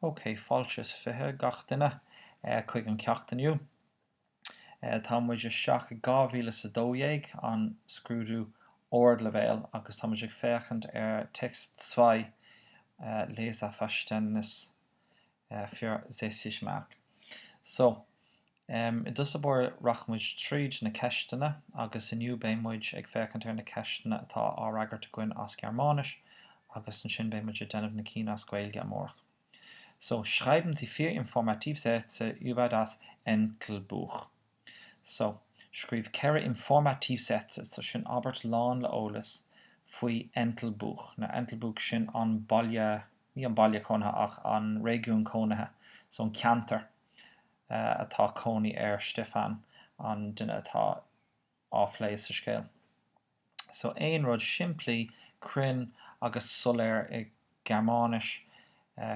Ok, fáilte is 20 gach duine chuig an ceacht inniu. Tá muid isteach i 2012, an scrúdú ardleibhéil, agus tá muid ag féachaint ar Text zwei, Leseverständnis für sechzig Mark. So, i dtús báire rachaidh muid tríd na ceisteanna agus inniu beidh muid ag féachaint ar na ceisteanna atá á fhreagairt againn as Gearmáinis agus ansin beidh muid ag déanamh na cinn as Gaeilge amárach. So, schreiben Sie vier Informativsätze über das Entlebuch. So, scríobh 4 Informativsätze, so sin abairt lán le eolas faoi Entlebuch. Now, Entlebuch, sin an baile, ní an baile cónaithe ach an réigiún cónaithe, so an ceantar atá cónaí ar Stefan, an duine atá á phlé sa scéal. So aon rud simplí, cruinn agus soiléir i Gearmáinis,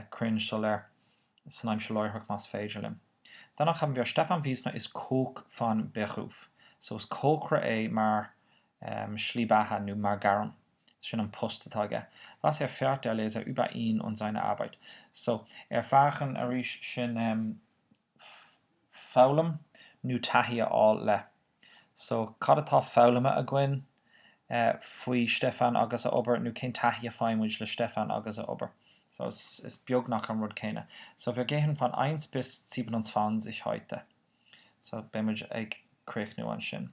cruinn, soiléir, san aimsir láithreach más féidir linn. Danach haben wir Stefan Wiesner ist Koch von Beruf. So is cócaire é mar slí beatha nó mar ghairm. Sin an post atá aige. Was erfährt der Leser über ihn und seine Arbeit? So, erfahren arís sin foghlaim nó taithí a fháil le. So, cad atá foghlamtha againn faoi Stefan agus a obair nó cén taithí a faigheann muid le Stefan agus a obair? So, is beagnach an rud céanna. So, wir gehen von eins bis siebenundzwanzig heute. So, beidh muid ag críochnú ansin.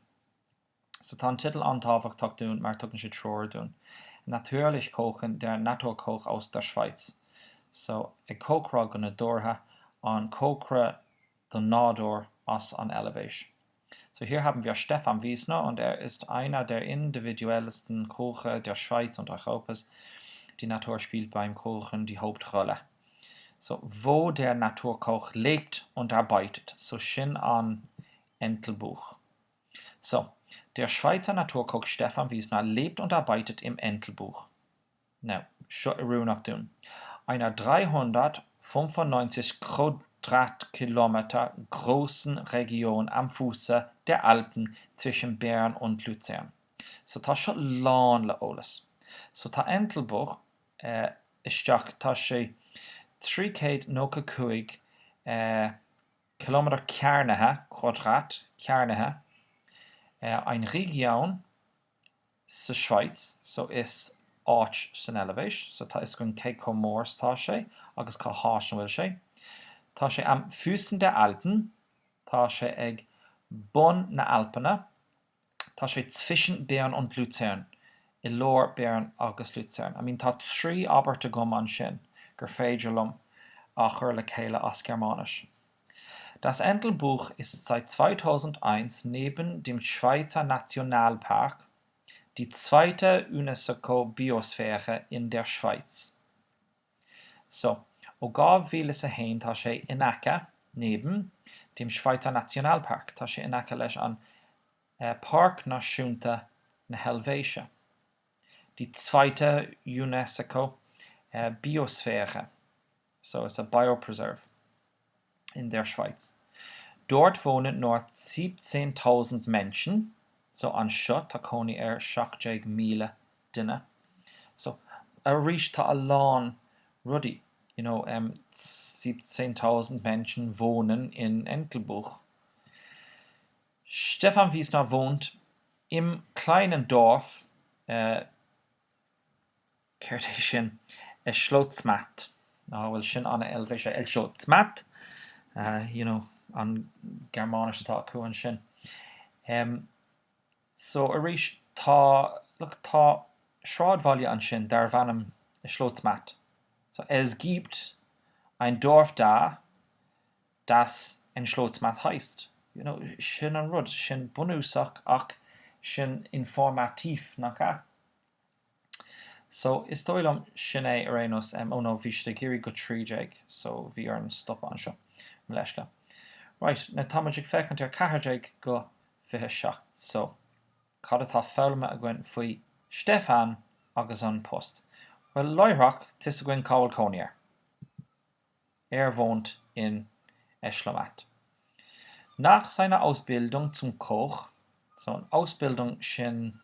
So, tá an teideal an-tábhachtach dúinn mar tugann sé treoir dúinn. Natürlich kochen, der Naturkoch aus der Schweiz. So, ag cócaráil go nádúrtha, an cócaire den nádúr as an Eilvéis. So hier haben wir Stefan Wiesner und er ist einer der individuellsten Köche der Schweiz und Europas. Die Natur spielt beim Kochen die Hauptrolle. So wo der Naturkoch lebt und arbeitet. So sin an Entlebuch. So der Schweizer Naturkoch Stefan Wiesner lebt und arbeitet im Entlebuch. Now, seo oiriúnach dúinn. Einer 395 Quadratkilometer großen Region am Fuße der Alpen zwischen Bern und Luzern. So tá seo lán le eolas. So tá Entlebuch isteach, tá sé 395 kilometer cearnaithe, Quadrat, cearnaithe, ein Region, sa Schweiz, so is áit san Eilvéis, so tá 'fhios againn cé chomh mór is atá sé agus cá háit a bhfuil sé. Tá sé am Füßen der Alpen, tá sé ag bun na Alpanna, tá sé zwischen Bern und Luzern, i lár Bern agus Luzern. I mean tá 3 abairt agam ansin gur féidir liom a chur le chéile as Gearmáinis. Das Entlebuch ist seit 2001 neben dem Schweizer Nationalpark die zweite UNESCO-Biosphäre in der Schweiz. So, ó 2001 tá sé in aice, neben, dem Schweizer Nationalpark, tá sé in aice leis an Páirc Náisiúnta na hEilvéise, die zweite UNESCO Biosphäre. So it's a biopreserve in der Schweiz. Dort wohnen nur 17.000 Menschen, so anseo tá cónaí ar 17,000 duine. So arís tá a lán rudaí, you know, 17.000 Menschen wohnen in Entlebuch. Stefan Wiesner wohnt im kleinen Dorf, Céard é sin? Schlozmatt. Á, bhuel, sin an-Eilvéis é. Schlozmatt. You know, an Ghearmáinis atá acu ansin. So, arís, tá, look, tá sráidbhaile ansin darbh ainm Schlozmatt. So, es gibt ein Dorf da, das Schlozmatt heißt. You know, sin an rud, sin bunúsach ach sin informativ, nach ea? So, is dóigh liom sin é ar aon nós. Oh no, bhí siad ag iarraidh go 13, so bhí orainn stopadh anseo. Mo leithscéal. Right, now tá muid ag féachaint ar 14 go 27, so cad atá foghlamtha againn faoi Stefan agus an post? Bhuel, láithreach, tá 'fhios againn cá bhfuil cónaí air. Er wohnt in Eschlomatt. Nach seiner Ausbildung zum Koch, so an Ausbildung sin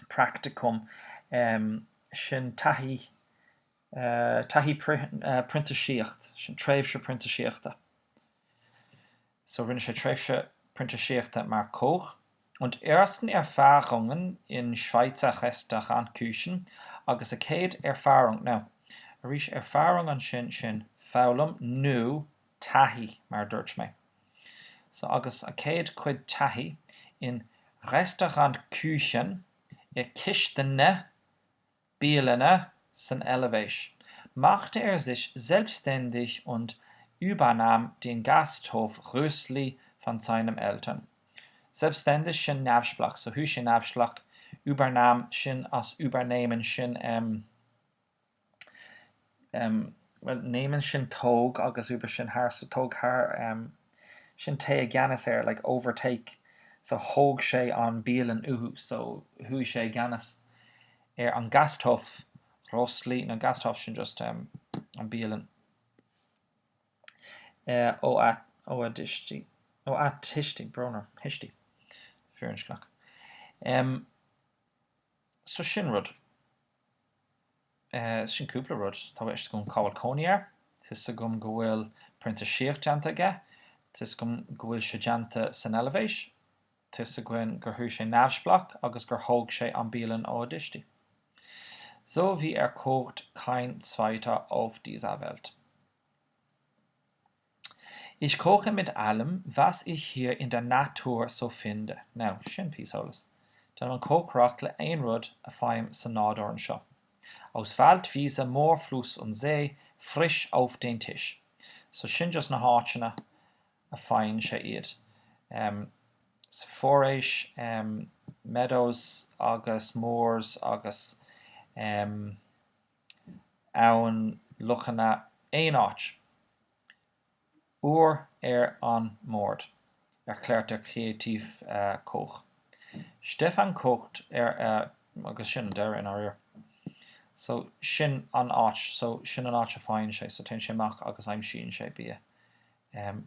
Praktikum, sin taithí. Taithí printisíocht, sin tréimhse printisíochta. So rinne sé tréimhse printisíochta mar Koch. Und ersten Erfahrungen in Schweizer Restaurantküchen agus a chéad Erfahrung, now, arís Erfahrung ansin sin foghlaim nó taithí mar a dúirt mé. So agus a chéad chuid taithí in Restaurantküchen i cistine bialanna san Eilvéis. Machte er sich selbstständig und übernahm den Gasthof Rössli von seinen Eltern. Selbstständig sin neamhspleách, so chuaigh sé neamhspleách, übernahm sin as übernehmen sin em em bhuel nehmen sin tóg agus über sin thar so tóg thar em sin téigh i gceannas ar like overtake so thóg sé an bialann uathu so chuaigh sé i gceannas ar an Gasthof Rössli nó Gasthof sin just em an bialann eh ó a ó a dtuistí ó a tuistí brón orm thuistí firinscneach em so sin rud. Sin cúpla rud. Tá a fhios agam cá bhfuil cónaí air. Tá fhios agam go bhfuil printisíocht déanta aige. Tá fhios agam go bhfuil sé déanta san Eilvéis. Tá fhios againn gur chuaigh sé neamhspleách agus gur thóg sé an bialann ó a dtuistí. So wie er kocht kein zweiter auf dieser Welt. Ich koche mit allem, was ich hier in der Natur so finde. Now, sin píosa eolais. Déanaim an cócaireacht le aon rud a faighim sa nádúr anseo. Aus Wald, Wiese, Moor, Fluss und See, frisch auf den Tisch. So sin just na háiteanna a faigheann sé iad. Um, sa foraois, um, meadows agus moors agus um, abhainn, lochanna, aon áit. Úr ar an mbord, erklärt der Kreativkoch. Stefan kocht er agus sin an deireadh i ndáiríre. So, sin an áit, so sin an áit a faigheann sé, so téann sé amach agus aimsíonn sé bia.